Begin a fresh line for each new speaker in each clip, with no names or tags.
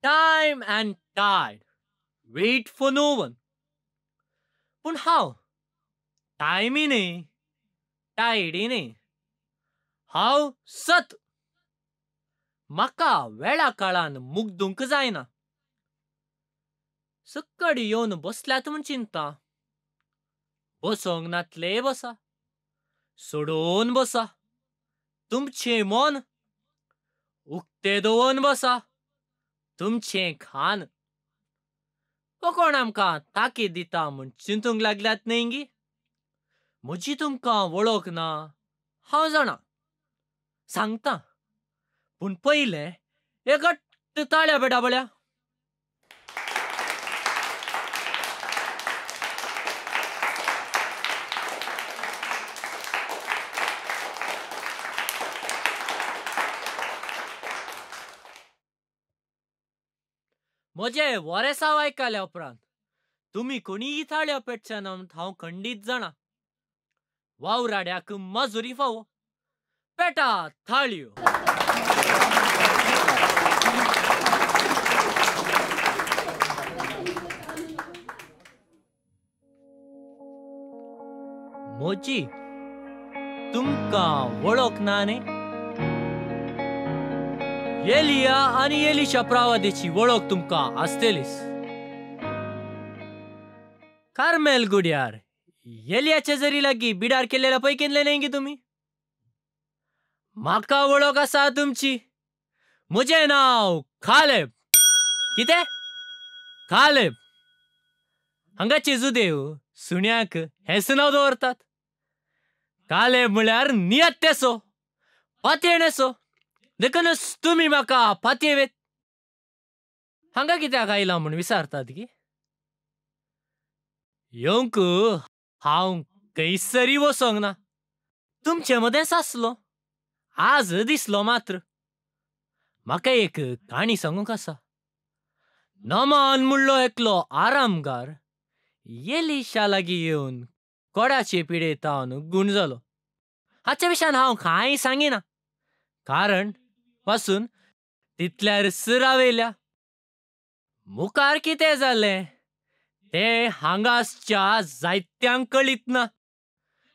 Time and tide wait for no one. पूण हांव टायमी न्ही, टायडी न्ही, हांव सत. म्हाका वेळा काळान मुगदूंक जायना. सक्कडी येवन बसल्यात म्हूण चिंता. बसोंक नातले बसा, सोडोवन बसा, तुमचें मन उक्तें दवरून बसा, तुमचें खान. हो कोण आमकां ताकीद दिता म्हूण चिंतूंक लागल्यात न्ही गी? म्हजी तुमकां वळख ना हांव जाणा, सांगता, पूण पयलें एक घट्ट ताळ्या बेटा बळ्या. म्हजें वरेसांव आयकल्या उपरांत तुमी कोणीय ताळयो पेटचे ना हांव खंडीत जाणा. वावराड्याक मजुरी फावो, पेटा थाळयो. म्हजी तुमकां वळख ना न्ही? एलिया आनी एलिशा प्रावादीची वळख तुमकां आसतलीच. कार्मेल गुड्यार एलियाच्या जरी लागीं बिडार केल्लेल्या पळय न्ही गी तुमी? म्हाका वळख आसा तुमची. म्हजें नांव खालेब. कितें? खालेब. हांगाचे जुदेव सुण्याक हेंच नांव दवरतात. कालेब म्हळ्यार नियत्तेसो, पातयेणेसो. देखूनच तुमी म्हाका पातयेवेत. हांगा कित्याक आयला म्हूण विचारतात गी? येवंक हांव खंयसरी वचोंक ना, तुमचे मदेंच आसलो, आज दिसलो मात्र. म्हाका एक काणी सांगूंक आसा. नमान म्हणलो एकलो आरामगार एलिशा लागीं येवन कोडाचे पिडेतावन गूण जालो. हाचे विशयान हांव कांय सांगिना, कारण पासून तितल्यार रावयल्या. मुखार कितें जालें तें हांगासच्या जायत्यांक कळीत ना.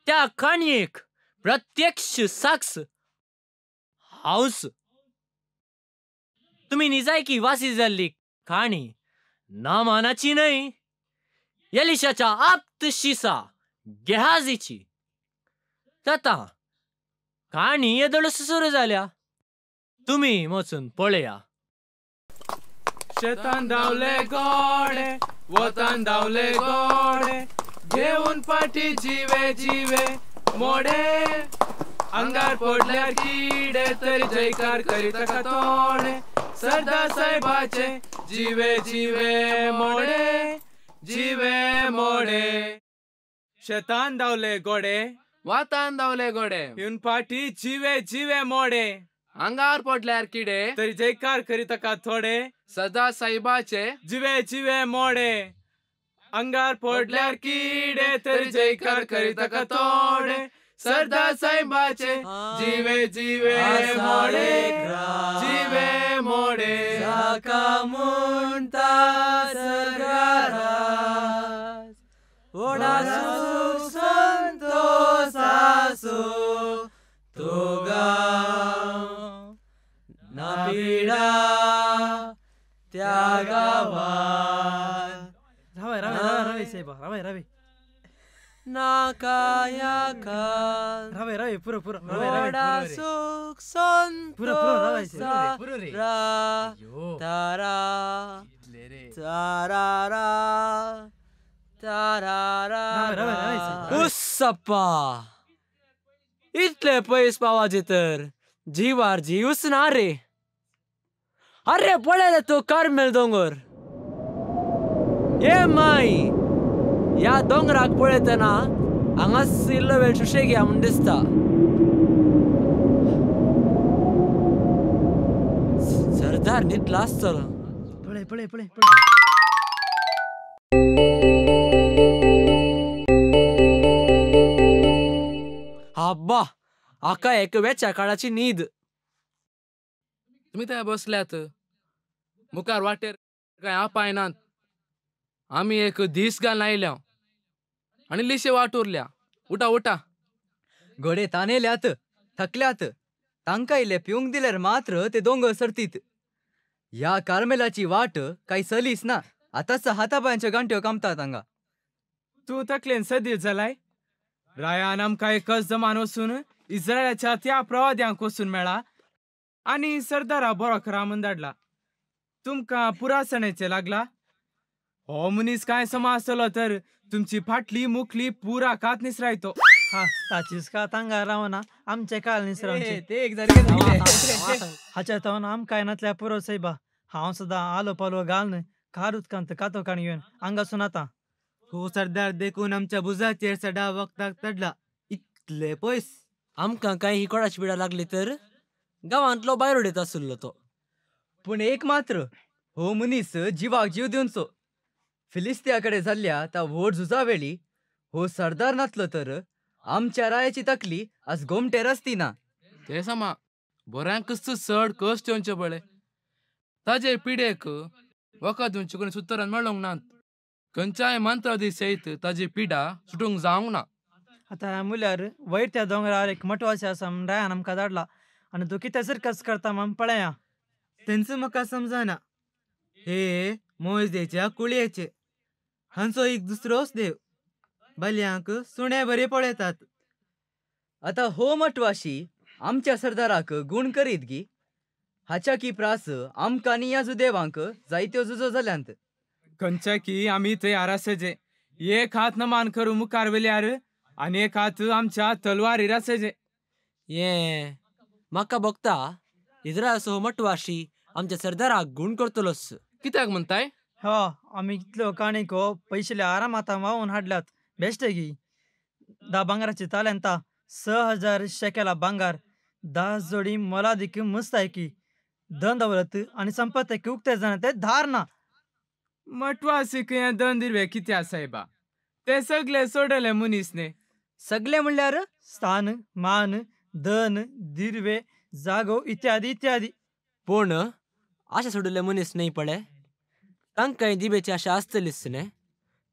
त्या काणयेक प्रत्यक्ष साक्ष हांवच. तुमी निजायकी वासी जाल्ली काणी नामानाची न्हय, एलिशाच्या आप्त शिसा गेहाजीची. जाता काणी येदोळच सुरू जाल्या, तुमी वचून पळया.
शेतान धांवले गोडे, वतान धांवले गोडे, घेवन पाटी जिवे जिवे मोडे, अंगार पडल्यार किडे तरी जयकार करीत थोडे, सरदार साहेबाचे जिवे जिवे मोडे, जिवे मोडे. शेतान धांवले गोडे,
वातान धांवले गोडे,
येवन पाटी जिवे जिवे मोडे,
अंगार पडल्यार किडे
तरी जयकार करीत थोडे,
सरदार साहेबाचे
जिवे जिवे मोडे, अंगार पडल्यार किडे तरी जयकार करीत थोडे, सरदार साहेबाचे जिवे जिवे मोडे, जिवे मोडे.
जाका म्हणटा सरदारा व्हडा सूख संतोष आसो तो गांव, ना पिडा त्या गांवान,
रावय रावय रावय साहेबा, रावय रावय,
ना कायाकान,
रावय रावय, पुरो पुरो,
व्हडा सूख संतोष रा तारा तारा तारा.
उस्सप्पा, इतले पयस पावाचे तर जिवार जीवच ना रे. अरे पळय तो कार्मेल दोंगर. ये माय, ह्या दोंगराक पळयतना हांगाच इल्लो वेळ सुशेग घ्या म्हूण दिसता. सरदार न्हिदला आसतलो.
पळय पळय पळय.
आब्बा, आका एक वेच्या काळाची न्हीद.
तुमी थंय बसल्यात, मुखार वाटेर कांय आपायनात. आमी एक दीस घालून आयल्या आनी लिशे वाट उरल्या. उठा उठा.
घोडे तानेल्यात, थकल्यात. तांकां इल्ले पिवंक दिल्यार मात्र ते दोंगर सरतीत. ह्या कार्मेलाची वाट कांय सलीस ना. आतांच हातापायांच्यो गांठ्यो कामतात हांगा.
तूं तकलेन सदील जालाय. रायान आमकां एकच जमान वचून इस्रायलाच्या त्या प्रवाद्यांक वचून मेळा आनी सरदारा बरो करा म्हूण धाडला. तुमकां पुरासणेचें लागला. हो मनीस कांय समा आसतलो तर तुमची फाटली मुखली पुरा कात निसरायतो.
हा, ताचीच कात हांगा रावना, आमचे काल निसरावची.
ते एक सारकें.
हाच्या तावन आमकां नातल्या पुरो सायबा. हांव सदां आलो पालो घालून खार उदकांत कातो काण घेवन हांगासून आतां.
हो सरदार देखून आमच्या भुजाचेर सदा वखदाक चडला इतले पयस.
आमकां कांय ही कोणाची पिडा लागली तर गांवांतलो भायर उडयत आसलो तो.
पूण एक मात्र हो मनीस जिवाक जीव दिवचो. फिलिस्तिया कडेन जाल्ल्या त्या व्हड झुजा वेळी हो सरदार नासलो तर आमच्या रायाची तकली आज गोमटेर आसती ना.
ते समा बऱ्यांकच चड कश्ट येवचे पळय. ताजे पिडेक वखद दिवचे कोणी सुतरान मेळोंक नात. खंयच्याय मंत्रादी सयत ताजी पिडा सुटूंक जावंक ना.
आतां मुल्यार वयर त्या दोंगरार एक मटवाशी आसा म्हूण रायान आमकां धाडला आनी तूं कितें सर्कस करता म्हूण पळया.
तेंच म्हाका समजना. हे मोयजेच्या कुळयेचे हांचो एक दुसरोच देव. भल्यांक सुणे बरे पळयतात.
आतां हो मटवाशी आमच्या सरदाराक गूण करीत गी. हाच्या की प्रास आमकां आनी ह्या जुदेवांक जायत्यो झुजो जाल्यांत.
खंयच्या की आमी तयार आसचे. एक हात नमान करूं मुखार वेल्यार आनी एक हात आमच्या तलवारीर आसचे.
ये म्हाका भोगता इस्रायलाचो मटवाशी आमच्या सरदाराक गूण करतलोच.
कित्याक म्हणताय?
हो, आमी इतल्यो काणिको पयशिल्ल्या आरामातां व्हांवून हाडल्यात. बेश्टे गी. 10 भांगराची तालेंता, 6000 शेकेला भांगर, 10 जोडी मोलादीक मुस्तायकी, धन दौलत आनी संपत्ती उक्ते जाणा ते धार ना.
मटवासीक हें धन दिरवे कित्याक सायबा? ते सगळे सोडले मनीस न्ही.
सगळे म्हणल्यार
स्थान, मान, धन, दिरवे, जागो इत्यादी इत्यादी.
पूण आशा सोडिल्ले मनीस न्ही पळय, तांकांय जिबेची आशा आसतलीच न्ही.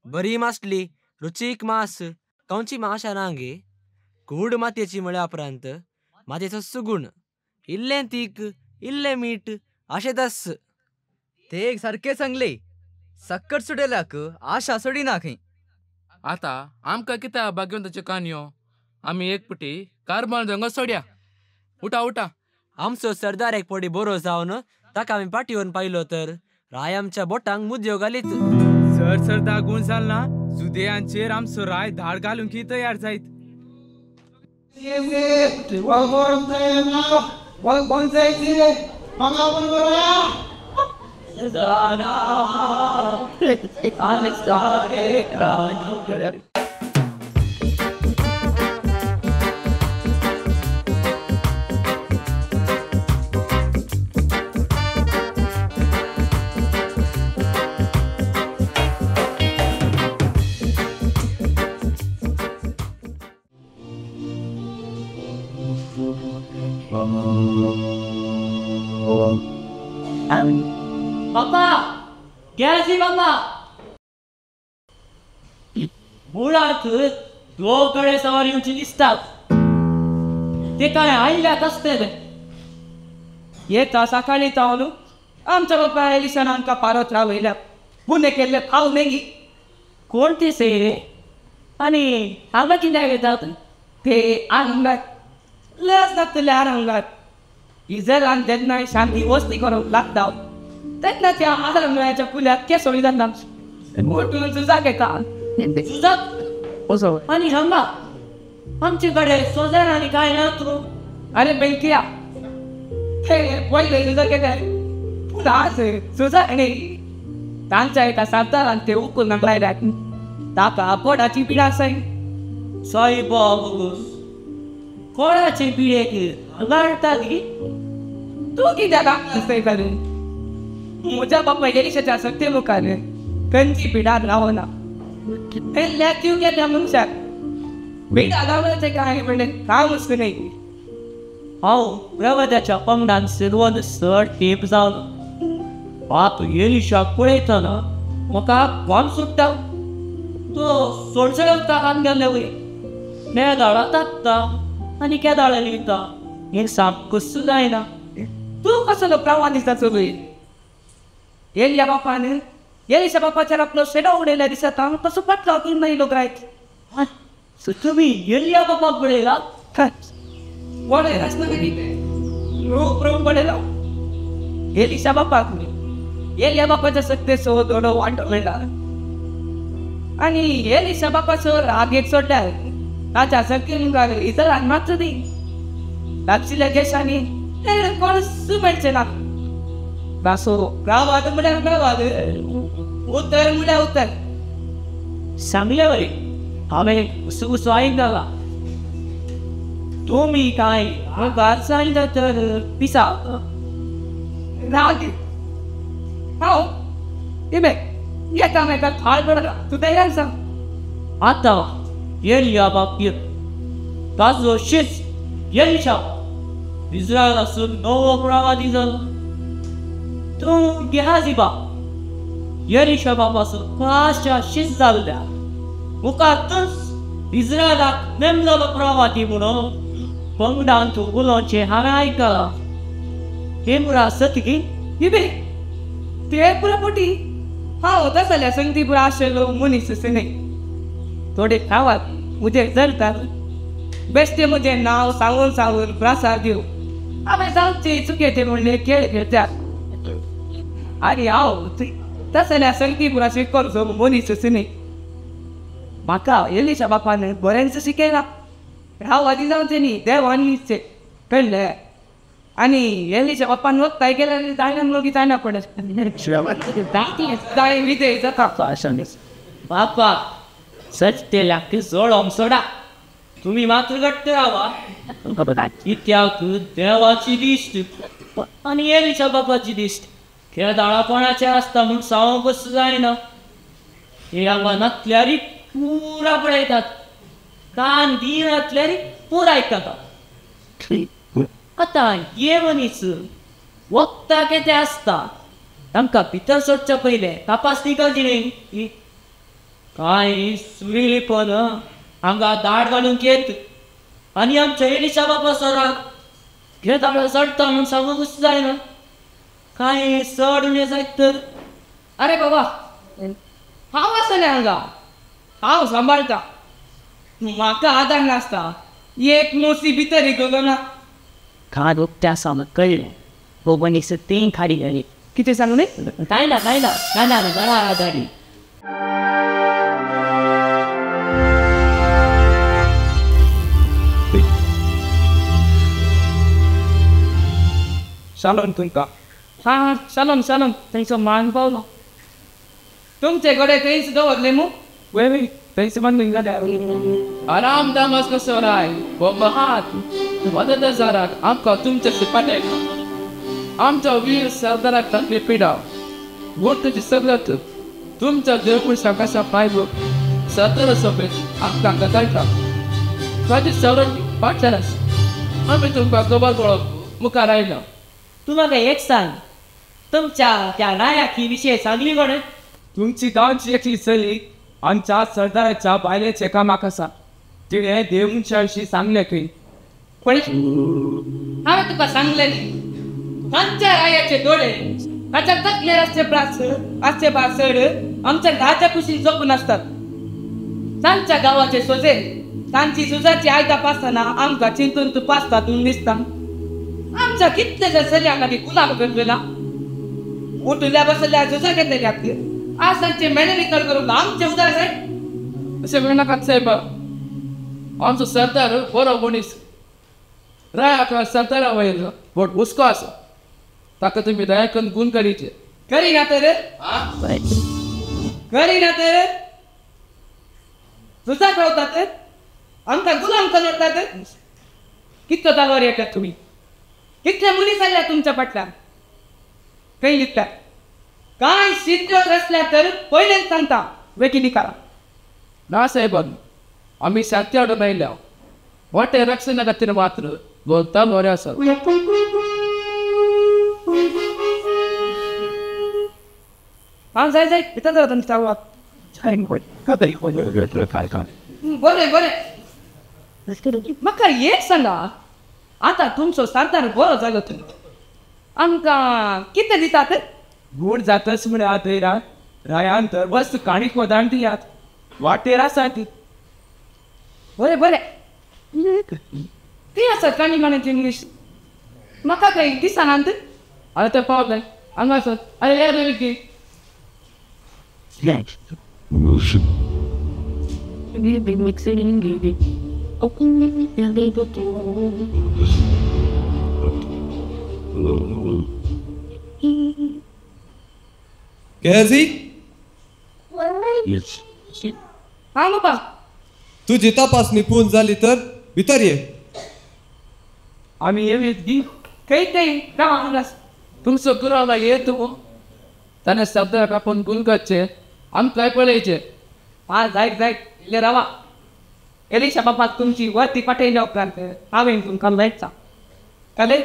बरी मासली, रुचीक मास, कंवची माशा ना गे. कूड मातयेची म्हळ्या उपरांत मातयेचो सुगूण, इल्लें तीख, इल्लें मीठ अशें तस.
ते एक सारकें सांगले. सक्कट सुडेल्याक आशा सोडिना खंय.
आतां आमकां कित्याक भाग्यवंताच्यो काणयो? आमी एक पुटी कारमाल दोंगर सोडया. उठा उठा.
आमचो सरदार एक पटी बरो जावन ताका आमी पाटी व्हरून पायलो तर राय आमच्या बोटांक मुदयो घालीत.
सर सरदार गूण जाल ना जुदेयांचेर आमचो राय धाड घालूंक तयार जायत.
बाबा, गेजी बाबा. मुळांत दोगडे सवार येवची दिसतात. ते काय आयल्यात आसतले.
येता सकाळी तावलू आमच्या बाबा एलिसान आमकां पारत रावयल्या. गुन्हे केल्ले खाव नेगी.
कोण ते से आनी हांगा कित्याक येतात?
ते आरंगात लस लागतले आरंगात. इजरान जेन्ना शांती वस्ती करूंक लागता तेन्ना त्या आरंगाच्या कुल्याक केसोळी जाता. मोटून झुजाक येता.
झुजाक आनी हांगा आमचे कडेन सोजार आनी कांय ना तूं.
अरे बेंकिया ते पयले झुजाक येता पूण आज झुजाक न्ही. तांच्या एका सरदारान ते उकून लायल्यात. ताका पोटाची पिडा आसाय.
सायबा, कोणाचे पिडेक हांगा हाडटा गी?
तूं कित्याक आसतय? म्हज्या बापाय एलिशाच्या सत्ते मुखार खंयची पिडा रावना. ते गेल्या मनशाक पिडा रावल्याचें काय म्हणलें कामच न्ही.
हांव प्रवादाच्या पंगडान सुरवात चड तेंप जावन
बाप एलिशाक पळयतना म्हाका कोण सुट्टा तो सोडसळता हात गेल्ले वय केदाळा ताकता आनी केदाळा लिता हें सामकूच जायना.
तूं कसलो प्रवाह दिसता चलय एलिया बापान एलिशा बापाचेर आपलो शेडो उडयल्या दिसता तसो पटलो तूं नाही लोक रायत.
तुमी एलिया बापाक पळयला?
पळयलाच ना रोग पळयला एलिशा बापाक. एलिया बापाच्या सत्तेचो दोडो वांटो मेळ्ळा आनी एलिशा बापाचो राग एक सोडल्यार ताच्या सक्ती मुखार इतरांक मात्र दी लागशिल्ल्या देशांनी कोण मेळचें ना. बासो गांवात म्हळ्यार गांवात, उतर म्हळ्यार उतर.
सांगले वरी हांवें उसो आयकला. तुमी कांय मुखार सांगता तर पिसा
राग हांव इबे येता मेळटा थाळ पडला तूं तयार सांग.
आतां एलिया बाप ताजो शीस एलिशा इस्रायलासून नवो प्रवादी जालो. तूं गेहाजी बाप एलिशा बापासून खाशा शीस जाल्ल्या मुखार तूंच इस्रायलाक नेमलो प्रवादी म्हणून पंगडान तूं उलोवचें हांवें आयकलां. हें मुरा सत की?
इबे ते पुरा पोटी हांव तसल्या संगती पुरा आशिल्लो मनीस न्हय. थोडे खावात म्हजेर चलतात बेश्टे म्हजें नांव सांगून सांगून प्रासार दिव हांवें जावचे चुकेचे म्हणले खेळ खेळतात. आनी हांव तसल्या संगती पुरा शिकोवचो मनीस न्हय. म्हाका एलिशा बापान बरेंच शिकयलां. हांव आदी जावचें न्ही देवान निश्चय कळ्ळें. आनी एलिशा बापान वखदां केल्यार जायना लोकी जायना पडत जाय विजय जाता.
बापा सत्तेल्याक जोडोंक सोडा, तुमी मात्र घट्ट रावा. कित्याक देवाची दिश्ट आनी एलिशा बापाची दिश्ट केदाळा कोणाचें आसता म्हूण सांगूंकच जायना. हे हांगा नातल्यारी पुरा पळयतात, कान दिनातल्यारी पुरा आयकतात. आतां हे मनीस वखदां कितें आसता तांकां भितर सोडच्या पयलें तपासणी करची न्ही. कांय सुरिली पण हांगा दाट घालून घेत आनी आमच्या एलिशा बापा सराक घेत हांगा चडटा म्हूण सांगूंकच जायना. कांय चड उणें जायत तर.
अरे बाबा हांव आसलें हांगा, हांव सांबाळटा, म्हाका आदार नासता एक मोसी भितर गेलो ना.
खाद उपत्या सामक कळ्ळें हो मनीस तें खाडी घाली.
कितें सांगलें?
कांय ना कांय ना कांय ना बरा आदारी.
शालोम तुमकां.
हां शालोम शालोम. थंयचो मान पावलो तुमचे कडेन थंयच दवरलें मू?
वय वय थंयच बांदून जाल्यार.
आराम दामस कसो राय हो महात मदतजाराक आमकां तुमचे पाटयला. आमच्या वीर सरदाराक तांतली पिडा गोटची सगळ्यात तुमच्या देवपुरसा कसा पायलो सरदार सभेत आमकां कळटा ताची सवलत पाटल्यास आमी तुमकां खबर पळोवंक मुखार आयला.
तूं म्हाका एक सांग, तुमच्या त्या नायाकी विशय सांगली कोणें?
तुमची गांवची एकली चली आमच्या सरदाराच्या बायलेचें कामाक आसा. तिणें देवूच्या विशीं सांगलें खंय.
पळय हांवें तुका सांगलें न्ही, तांच्या रायाचे दोळे ताच्या तकलेर आसचे प्रास आसचे पासड आमच्या राजा कुशीन जपून आसतात. तांच्या गांवाचे सोजे तांची झुजाची आयदां पासतना आमकां चिंतून तूं पासता तूं दिसता. आमच्या कितल्याच्या चलयांक आमी गुलाम करतला उठल्या बसल्या झुजा घेतलेल्या आज तांचे मेणें नितळ करूंक आमचे उदार जाय.
अशें म्हणनाकात साहेब, आमचो सरदार बरो मनीस रायाक सरदारा वयर व्हड हुस्को आसा, ताका तुमी दया करून गुण करीचे.
करिना तर करिना तर झुजाक रावतात आमकां गुलाम करतात. कितलो तलवार येतात तुमी, कितले मनीस आयल्या तुमच्या फाटल्यान खंय लिपतात. कांय शिद्र आसल्यार तर पयलेच सांगता वेगीन करा.
ना साहेब, आमी शांती हाडून आयल्या. वाटे रक्षणा खातीर मात्र दोन तलवारी आसात.
हां जाय जाय भितर जाता तुमच्या बरें बरें. म्हाका एक सांगा, आतां तुमचो सरदार बरो जालो तुमी, आमकां कितें दितात?
गूण जातच म्हळ्यार थंय रायान तर वस्त काणीक धाड दियात, वाटेर आसा ती.
बरें बरें. ती आसा काणी काण्याची इंग्लीश म्हाका काही दिसनात.
आतां ते पावले हांगासर. अरे ये रे की
केजी?
हां बाबा.
तुजी तपासणी पूर्ण जाली तर भितर ये.
आमी येवीत गी
खंय थंय राव हांगास.
तुमचो कुराला ये तूं ताणें शब्दाक आपूण गुण करचे आमकां पळयचें.
हां जायत जायत इल्लें रावा. एलिशा बापाक तुमची वर्ती पाठयल्या उपरांत हांवें तुमकां मेळचा. कले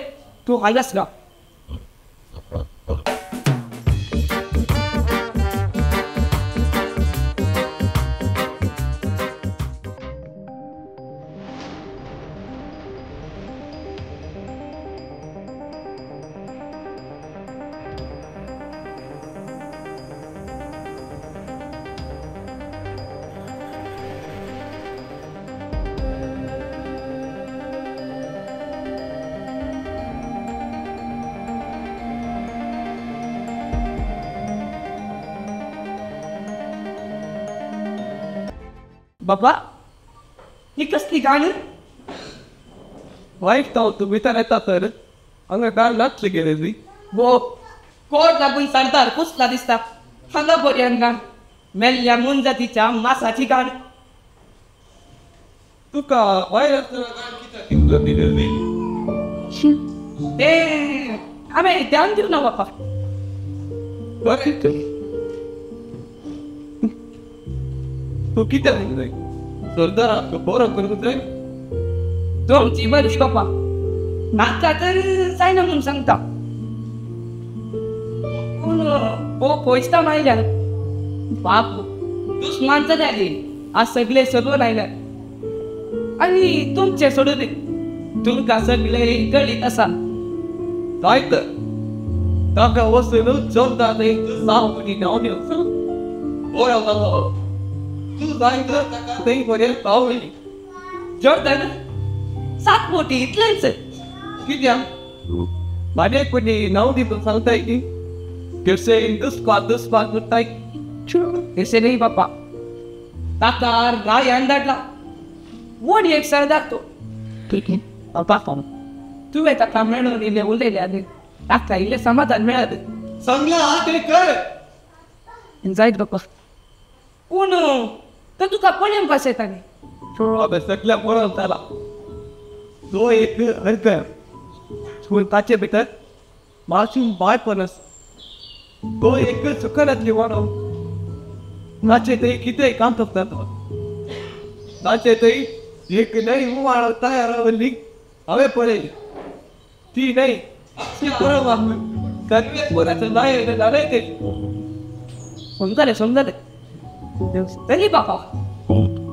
तूं हांगास राव. बाबा ही कसली गाणी?
वायट तो तूं भितर येता तर हांगा गाण नाचली गेली ती.
वो कोट लागून सरदार कुसला दिसता. हांगा बऱ्यान गाण मेल्ल्या मोनजातीच्या मासाची गाण.
तुका वायर आसतना गाण कित्याक दिली?
ते हांवें ध्यान दिवं ना बाबा.
बरें तूं कित्याक जाय सरदाराक बरो करूंक जाय?
तुमची मर्जी बाबा, नाका तर जायना म्हूण सांगता. पूण हो पयसता आयल्यार बाप दुस्मान जाल्यार आज सगळे सोडून आयल्यार आनी तुमचे सोडून तुमकां सगळे गळीत आसा.
जाय तर ताका वचून जोरदार साव न्हांवन येवचो बरो जालो. तूं जाय तर ताका थंय बरें पावली.
जोरदार 7 मोटी इतलेंच.
कित्याक म्हाजे कोणी नांव दिवन सांगताय की केसे दुस्पात दुस्पात करताय?
तशें न्ही बाबा, ताका रायान धाडला. व्हड एक सरदार तो. बाबा तुवें ताका मेळून इल्लें उलयलें आनी ताका इल्लें समाधान मेळत.
सांगलां आं तें कर.
जायत बाबा. पूण तर तुका पळोवंक कशें येता न्ही?
हांवें सगळ्या पळोवन जाला. तो एक हरकत पूण ताचे भितर मासूम बायपण आसा. तो एक सुकनातली वाडो. ताचे थंय कितेंय काम करता. ताचे थंय एक न्हय उमाळ तयार रावल्ली हांवें पळयली. ती न्हय ती पळोवपाक सर्वेश्वराचें नांव जालें तें.
समजलें समजलें. तरी बाबा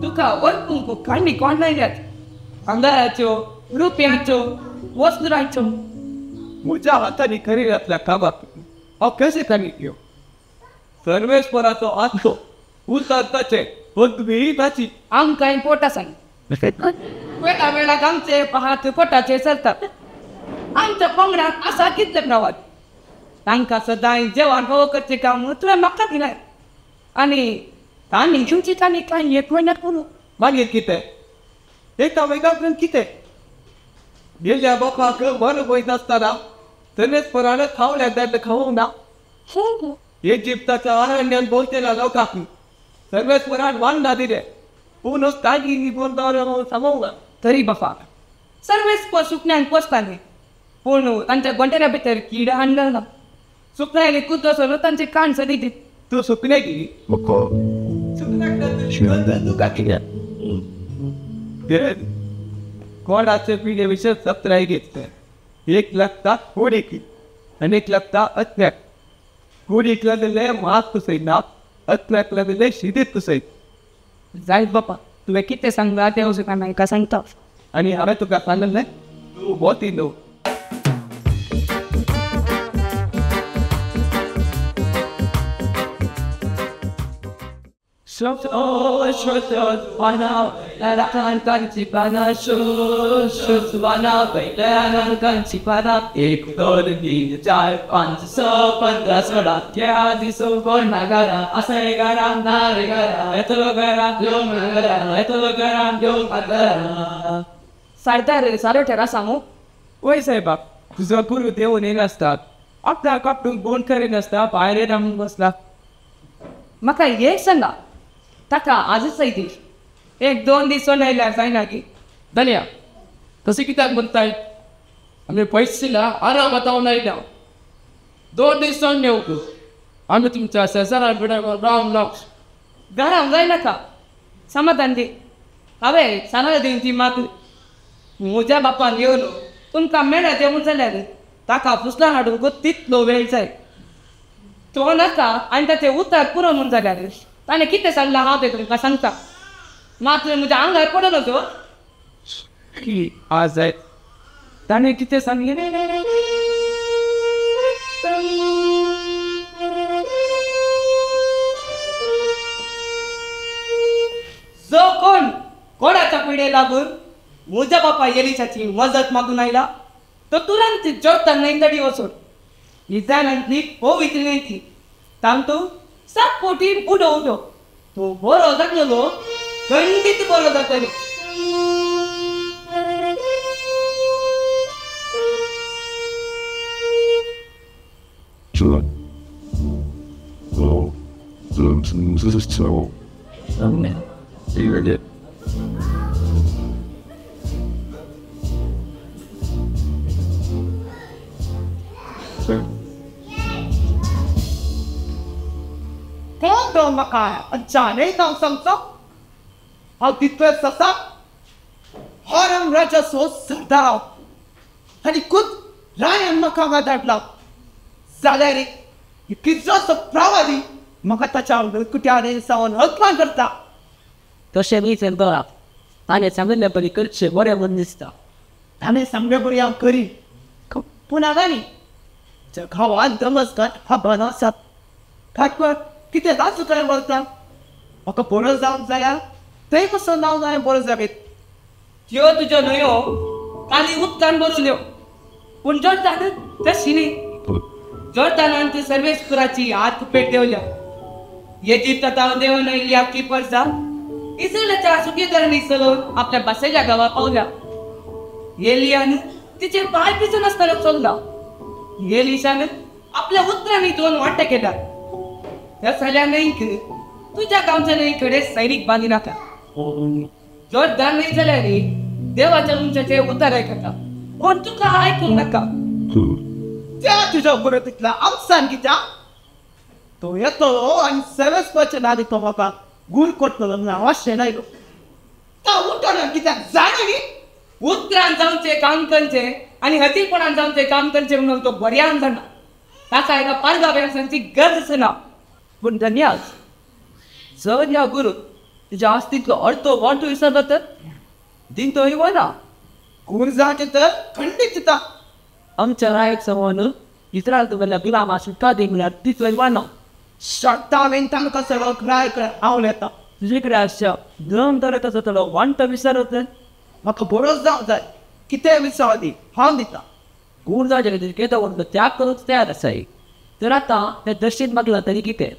तुका वळखूंक काणी कोण आयल्यात? भांगराच्यो, रुपयांच्यो, वस्त्रांच्यो.
म्हज्या हातांनी खरी घातल्या कामाक हांव कशें काणी घेवं? सर्वेश्वराचो आत्मो उतार ताचें पदवी ताची.
आमकां पोट आसा. वेळा वेळाक आमचे हात पोटाचेर चलतात. आमच्या पंगडाक आसा कितले प्रवाद तांकां सदांय जेवण फावो करचें काम तुवें म्हाका दिलें आनी तांणी घेवची तांणी कांय एक म्हयन्याक पुरो.
मागीर कितें एका वेगान कितें गेल्या बापाक बरो वयता आसतना सर्वेस्परान खावल्या जाल्यार खावंक ना. इजिप्ताच्या अरण्यान भोंवतेल्या लोकांक सर्वेस्परान वांदा दिले पूण तांणी सांगूंक ना.
तरी बापा सर्वेस्पर सुकण्यांक पोसताले पूण तांच्या गोंटेऱ्या भितर कीड हाडलो ना. सुकण्यांनी कुदो सोडून तांचे कान सदी.
तूं सुकणें की कोणाचे पिढे विषय सत्राय घेतले. एक लागता होडेकी आनी एक लागता अत्याक.
कुडीक लागलें मात पुसयना, अतल्याक लागलें शिदीत पुसयत.
जायत बापा, तुवें कितें सांगलां तें वचून हांकां सांगता.
आनी हांवें तुका सांगलें तूं बोती न्हू.
एक 2 3 4 5 6 15 16 13
सरदार सारो ठेरा सांगू.
वय साहेबा, तुजो गुरू देवून येनासता, आपल्याक आपटून बोन करिनासता भायर येना म्हूण बसला.
म्हाका एक सांगा, ताका आजच जाय.
1 2 दीस आयल्यार जायना की?
धन्या, तशें कित्याक म्हणटाय? आमी पयसिला आरामात हांव आयल्या. 2 दीस येवंक आमी तुमच्या शेजारा बिडा राम राव.
घरान जायनाका, समाधान दी. हांवें सांगला दी ती मात म्हज्या बापान येवन तुमकां मेळ्ळा तें जाल्यार ताका फुसलां हाडूंक तितलो वेळ जाय. तो नाका आनी ताचें उतर पुरो म्हूण जाल्यार ताणें कितें सांगलां हांव तें तुमकां सांगता. मात म्हज्या आंगार पडलो तो.
आज जाय ताणें कितें सांगलें?
जो कोण कोणाच्या पिढे लागून म्हज्या बापा एलिशाची मजत मागून आयला तो तुरंत जोडता न्हंय तडी वचून इस्रायलांतली पवित्र न्हंय ती तांतू 7 कोटी उडो उडो तो बरो जातलो, खंडीत बरो जातलो.
कोण तो म्हाका अचानक हांव सांगचो? हांव तितलेंच आसा हरम राजाचो सरदार आनी खूद रायान म्हाका हांगा धाडला. जाल्यार कितलोसो प्रवादी म्हाका ताच्या कुट्याने सावन अपमान करता.
तशें न्ही सरदारा, ताणें सांगिल्ले परी करचें बरें म्हूण दिसता.
ताणें सांगले परी हांव करी, पूण हांगा न्ही गांवांत दमस्कात खबर आसात. फाटभर कितें जाता काय वता म्हाका बरो जावंक जाय, थंय कसो नांव जाय बरो जायत.
त्यो तुज्यो न्हंयो काली उदकान भरुल्यो, पूण जोर्दान तशी न्ही. जोर्दानांत सर्वेस्पुराची हात पेट देवल्या. इजिप्तांत देंवन आयिल्ली आपली परसा इस्रायलाच्या सुकेधरणी चलोवन आपल्या बासेच्या गांवां पावल्या. एलियान तिचेर पांय पिसनासतना चल्ला. एलिशान आपल्या उतरांनी 2 वांटे केल्या. त्या सगळ्या न्हंयक तुज्या गांवच्या न्हंय कडेन सैनीक बांदी नाका. जोर्दान न्हंय जाल्यार देवाच्या मनशाचें उतर आयकता, पूण तुका आयकूंक नाका.
त्या तुज्या बरो तितला आमसान कित्याक तो येतलो आनी सर्वेस्पराच्या नादी तो म्हाका गूण करतलो म्हणून हांव आशेन आयलो. तो उठलो कित्याक जाणा न्ही?
उतरान जावचें काम करचें आनी हतीरपणान जावचें काम करचें म्हणून तो बऱ्यान जाणा. ताका एका पारगाव्यांची गरज ना.
पूण धन्यास, जर ह्या गुरू तुज्या आस्तितलो अर्थ वांटो विसरलो तर दिनतो वना.
गूण जावचें तर खंडीत दिता.
आमच्या रायक समान इस्रायल तुगेल्या गुलामा सुटका दी म्हळ्यार तितलो वना.
शर्ता तांकां सगळो राय हांव येता.
तुजे कडेन आसच्या दोन तरेचो जातलो वांटो विसरलो तर
म्हाका बरो जावंक जाय. कितें विसव दी हांव दिता.
गूण जावचे खातीर केदो व्हडलो त्याग करूंक तयार आसाय. तर आतां तें दर्शीन मागलां तरी कितें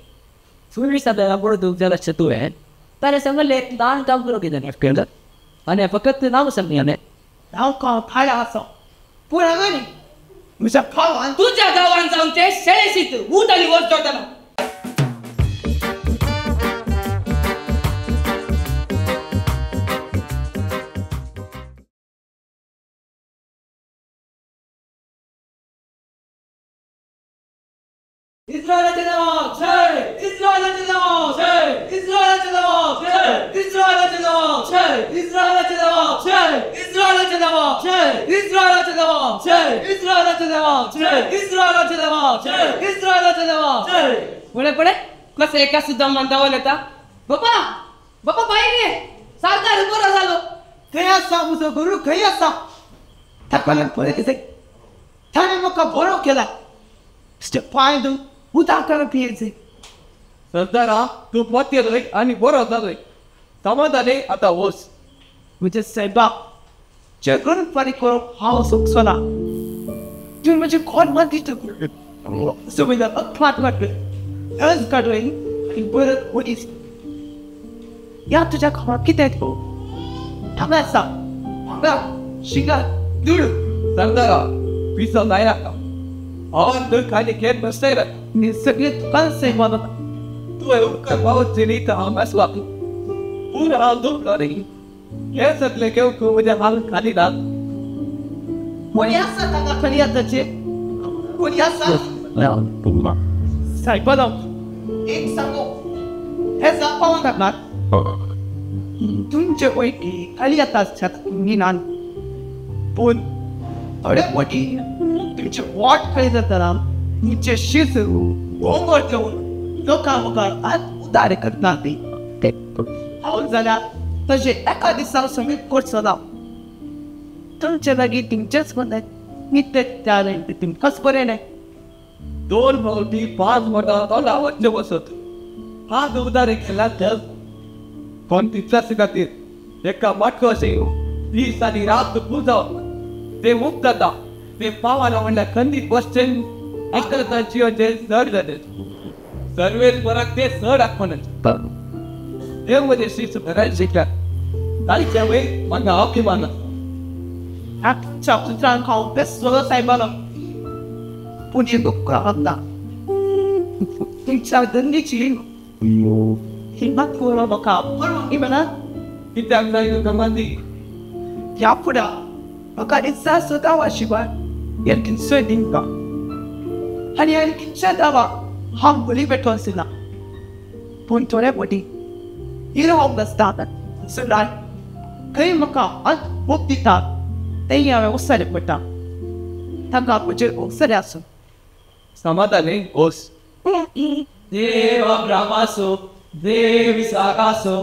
सुवीस जाल्यार बरो दिवंक जाय आसचें तुवें. ताणें सांगलें ल्हान काम करूंक कितें केलें आनी फकत नांव सांगलें.
हांव खायला आसा पूण हांगा न्ही म्हज्या गांवांत.
तुज्या गांवांत जावचें शेळेशीत उठ आनी वच जोर्दाना.
इस्रायलाचे नांव जय, इस्रायलाचे नांव जय, इस्रायलाचे नांव जय, इस्रायलाचे नांव जय, इस्रायलाचे नांव जय, इस्रायलाचे नांव जय, इस्रायलाचे नांव
जय! इस्रायलाच्या देवा जय! इस्रायलाच्या देवा जय! इस्रायलाच्या देवा जय!
पळे पळे कसं एका सुद्धा मंदावल येता. बाबा बाबा बाई रे सरदार बरो जालो.
खंय आसा म्हजो गुरू, खंय आसा? ताका पळय ताणें म्हाका बरो केला. पांय धुवन उदक पियेचें.
सरदारा तूं पोतेलोय आनी बरो जालोय. समाधानी आतां वच.
म्हज्या सायबा जगून फारीक करूंक हांव सोंपचो ना. तूं म्हजें कोण मातीत सुविधा अखवाट वाटली लस काडून आनी बरत मनीस ह्या तुज्या घोवाक कितें हांगा आसा हांगा शिंगार
दुडू. सरदारा पिसो जायनाका. हांव तूं खाली खेळ बसतय
रे सगळें तुकाच सायबा.
तुवें उपकार पावचे न्ही तर हांव आसला पूण हांव दुखलो न्ही. हें सगळें घेवंक तूं म्हज्या हाल खाली ना.
कोणी आसा तांगा खरी आताचे कोणी आसा सायबा एक सांगो हे जावपाक नाका. तुमचे वयटी खाली आता आसतात मी ना. पूण थोडे वटी तुमचे वाट खाली जातना तुमचे शीस गोंगर घेवन लोकां मुखार हात उदारे करना ती हांव जाल्यार तशें एका दिसा समीप करचो ना. तुमचे लागीं तुमचेच मदत नित्य तुमकांच बरें न्हय.
2 फावटी 5 वरां तोंडा वचचें बसत हात उदारे केला तर कोण तितल्याच खातीर एका माटको अशें दीस आनी रात पुजाव ते मुक्त जाता. ते पावाना म्हणल्यार खंदीत बसचें आकर्षण जिवाचें सर जालें. सर्वेस्पराक ते सर आखवणच देव म्हजें शीस घरांत शिकल्या तांच्या वयर म्हाका अभिमान आसा.
तुमच्या उतरांक हांव बेसलो सायबालो. पूण एक उपकार ना तुमच्या धंदीची हिंमत करूं म्हाका परवानगी मेळत.
कित्याक जाय तुका माती?
ह्या फुडें म्हाका इत्सा सुदावा शिवाय हें कितलें दिवंक आनी हांवें कितल्या दावा हांव बरी पेटो आशिल्ला. पूण थोडे फावटी हिरो आसता सुद्दां खंय म्हाका हात मोग दिता तें हांवें वचपाक पडटा. तांकां म्हजेर अवसर आसूं.
समाधानी वोस.
देव अब्रामाचो देव इसाकाचो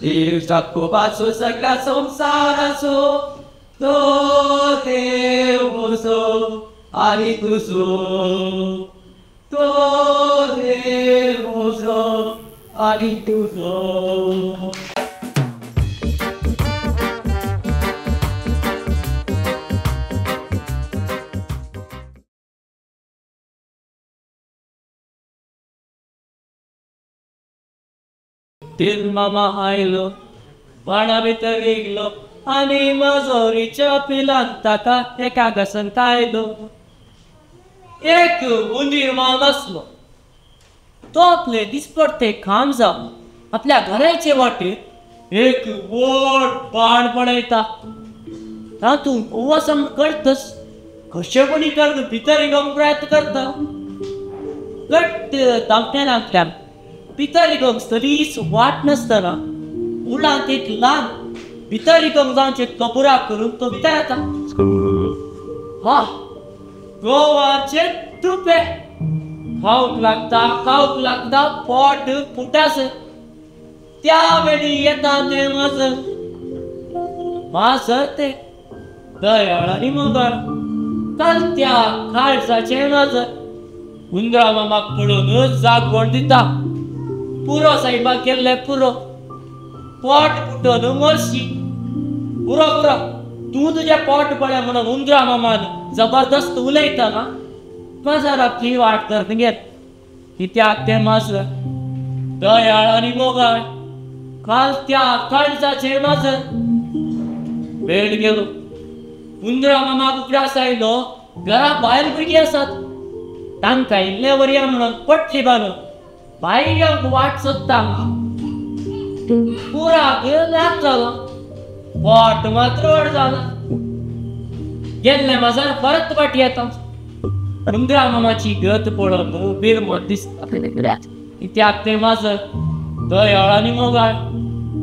देव जाकोबाचो सगळ्या संवसाराचो तो देव म्हजो आनी तुजो तो देव म्हजो आनी तुजो. तीन मामा आयलो बाणा भितर रिगलो आनी मजोरीच्या पिलान ताका एका घासान आयलो. एक उंदीर माम आसलो. तो आपले दिसपडटे काम जावन आपल्या घराचे वाटेर एक व्हड बाण पडयता. तातूंत उवासम करतच कशें कोणी करून भितर रिगोवंक प्रयत्न करता. घट्ट धांपट्या भितर रिगोवंक सरीच वाट नासतना उडांत एक ल्हान भितर रिगोवंक जावचें कबुरा करून तो भितर येता. हा गोवाचे तुपे खावंक लागता खावंक लागता पोट फुटास. त्या वेळी येता तें माजर माजर तें दयाळ आनी मोगाळ काल त्या काळजाचें माजर उंदरा मामाक पळोवनच जागवण दिता. पुरो सायबा केल्लें पुरो पोट फुटोन मरशी. पुरो पुरो तूं तुजें पोट पळय म्हणून उंदरा मामान जबरदस्त उलयतना माजर आपली वाट तर घेत. कित्याक तें माजर दयाळ आनी मोगाळ काल त्या काळजाचें माजर. वेळ गेलो. उंदरा मामाक उगडास आयलो घरा भायर भुरगीं आसात तांकां इल्लें वरया म्हणून पटली बांदून भायर येवंक वाट सोदता. पुराक लाग जालो पोट मात्र व्हड जाला. गेल्लें माजर परत वाट येता. उंदरा मामाची गत पळोवन बिरमत दिसता. कित्याक तें माजर दयाळ आनी मोगाळ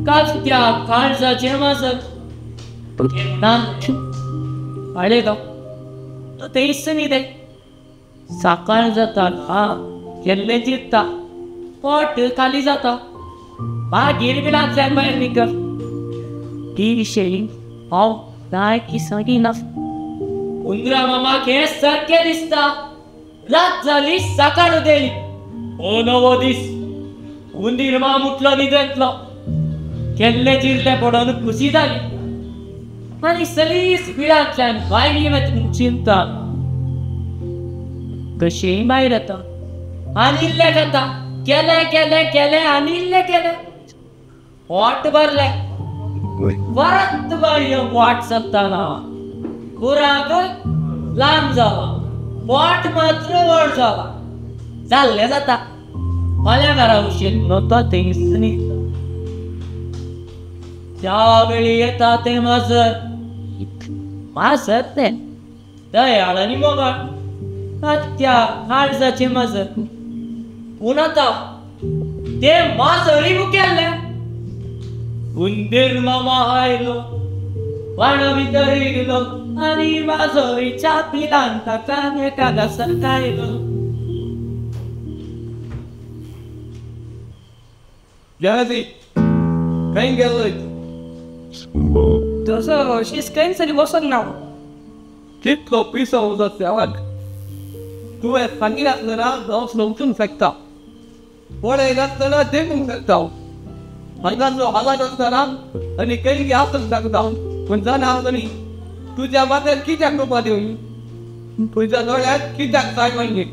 काल त्या काळजाचें माजर. ना हाडले तो. तो तेच न्हिदे. सकाळ जाता केल्लें चिंतता, पोट खाली जाता, मागीर बिळांतल्यान भायर निकल. ती विशयी हांव कांय की सांगिना. उंदरा मामाक हें सारकें दिसता. रात जाली, सकाळ उदेली, हो नवो दीस. उंदीर माम उठलो न्हिदेंतलो, केल्लें चिरलें पडोवन खुशी जाली आनी सलीस बिळांतल्यान भायर वचून चिंता. कशीय भायर येता आनी इल्लें खाता. केलें केलें केलें आनी इल्लें केलें, पोट भरलें. परत भायर वाट चलतना कुराक लांब जाला, पोट मात्र व्हड जाला. जाल्लें जाता. फाल्यां घरा वशीन तो थंयच न्हिदता. त्या वेळी येता तें माजर. माजर तें दयाळ आनी मोगाळ, त्या काळजाचें माजर. पूण आतां तें माजरय मुखेल्लें. उंदीर मामा आयलो, वाडो भितर येयलो आनी माजरीच्या पिलान ताका एका घासान खायलो.
जनाजी, खंय गेल्लो?
तसो शीस खंय तरी वचोंक ना.
कितलो पिसो उजो सेवाक. तुवें सांगिनासतना हांव समजूंक शकता, पळयनासतना देखूंक शकता, हांगाचो हांगाच आसतना आनी खंय आसूंक शकता. पूण जाणा आसतनी तुज्या माथ्यार कित्याक कृपा दिवन, तुज्या दोळ्यांत कित्याक साय मागली.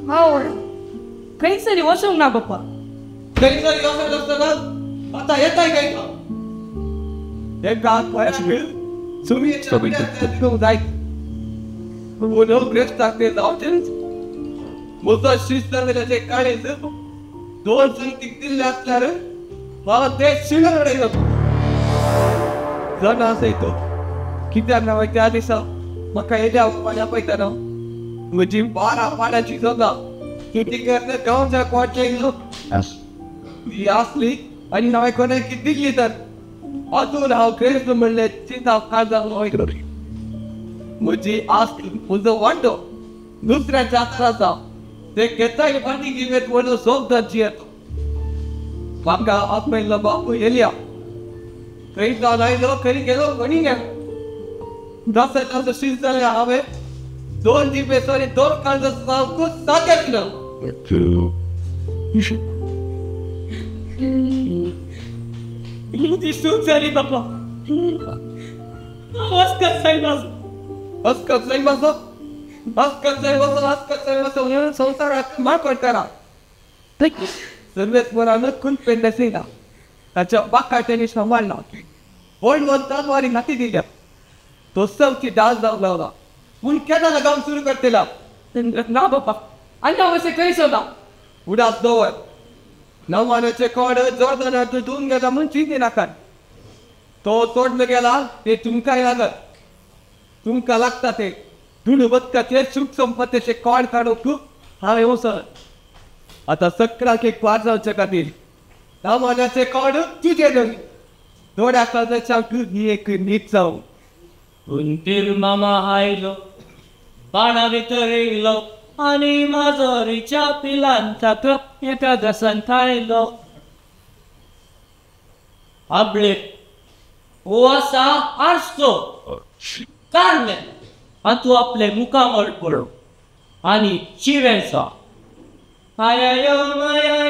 हांव खंय तरी वचूंक ना पप्पा.
खंय तरी वचत आसतना आतां येताय खंय एका सुमयेच्या जाय जावचेंच. म्हजो शिस्त ताचे काळीज दोन संगतीक दिल्ले आसल्यार म्हाका ते शिणून जाणा आसय तो. कित्याक ना त्या दिसा म्हाका येद्या पाण्या पळयतना म्हजी 12 पाण्याची जाता ती गांवच्या कोटले ती आसली आनी हांवें कोणाक दिली तर अजून हांव क्रिस्त म्हणलें चिंता काळजाक म्हजी आस म्हजो वांटो दुसऱ्याच्या हातार आसा. ते घेताय फाटीं घेत म्हजो सोबदाची येतो. म्हाका आपयल्लो बापूय येल्या खंय जावन आयलो, खंय गेलो, खंय गेलो. जशें तशें शीत जालें. हांवें 2 जिबेचो आनी 2 काळजाचो सामको सादें.
म्हजी चूक जाली बापा. हांव अस्कत जाय माजो,
अस्कत जाय माजो, अस्कत जाय माजो, अस्कत जाय माजो म्हणून संवसाराक मारकोट करा. सर्वेस्परान खून पेंडेसिना ताच्या बाकाट्यांनी सांबाळला, व्हड व्हड तलवारी हाती दिल्या. तो सवची दास जावंक लागला. पूण केन्ना काम सुरू करतला?
ना बापा, आनी हांव अशें खंय सोदा.
उडास दवर. नवानाचे कोड जोर्दनांत धुवन गेला म्हूण चिंती नाकात. तो सोडलो गेला ते तुमकांय लागत, तुमकां लागता ते दुडू बदकाचेर सुख संपत्तेचे कोड काडूंक हांवें वचत. आतां सगळ्याक एक वाट जावचे खातीर नवानाचे कोड तुजें न्हय, दोळ्या काळजाच्या ही एक नीत जावं.
उंदीर मामा आयलो, पाणा भितर येयलो आनी माजरीच्या पिलान ताका एका घासान खायलो. आबळे हो आसा आरसो कारलें आनी तूं आपलें मुखामळ पळोव आनी जिवें जा. आया माया